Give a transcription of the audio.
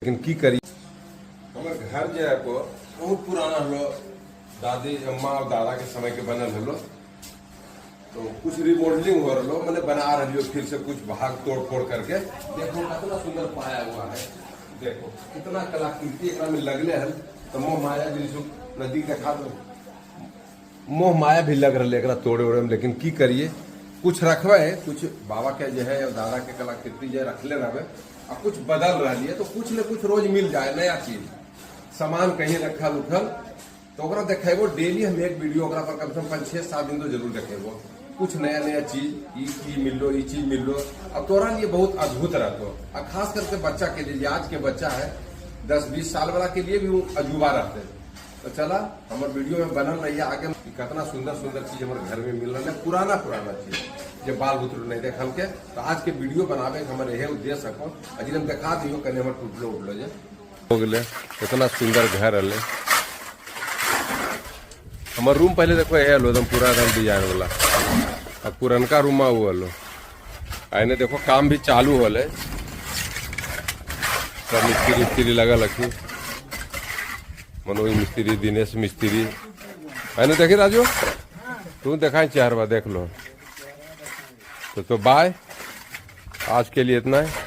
लेकिन की करी, हमर घर जे है को बहुत पुराना हलो, दादी अम्मा और दादा के समय के बनल हलो। तो कुछ रिमॉडलिंग हो रहा, मैंने बना रही हो फिर से कुछ भाग तोड़ फोड़ करके। देखो, कितना सुंदर पाया हुआ है। देखो, कितना कलाकृति एकरा में लगले हल। तो मोह माया भी नजदीक देखा दो, मोह माया भी लग रहा है एकरा तोड़े उड़े में। लेकिन की करिए, कुछ रखबे, कुछ बाबा के जो है और दादा के कलाकृति जो रखले रहबे आ कुछ बदल रही है, तो कुछ न कुछ रोज मिल जाए नया चीज, सामान कहीं रखल उखल, तो ओकरा देखेबो। डेली हम एक वीडियो ओकरा पर कम से कम 5, 6, 7 दिन तो जरूर देखेबो, कुछ नया नया चीज, ई चीज मिललो, ई चीज मिललो। अब तोरा लिए बहुत अद्भुत रहतो आ खास करके बच्चा के लिए, आज के बच्चा है, 10-20 साल वाला के लिए भी वो अजूबा रहते। तो चला, हमारे वीडियो में बनल रहिए आगे कि कितना सुंदर सुंदर चीज हमारे घर में मिल रहा है, पुराना पुराना चीज जब बाल बुतरू नहीं देखल के। तो आज के वीडियो बनावे के हमारे यही उद्देश्य है। अजी हम देखा दियो कने हमर टूटलो उठलो जे हो गए। इतना सुंदर घर हले हमार। रूम पहले देखो, ये हलो एकदम पूरा एकदम डिजाइन वाला। अब पुरनका रूम वो हलो। आने देखो, काम भी चालू होले, सब मिस्त्री उस्त्री लगल हखी, मनोज मिस्त्री, दिनेश मिस्त्री है ना। देखी राजू, तू देखा चार बार देख लो। तो बाय, आज के लिए इतना है।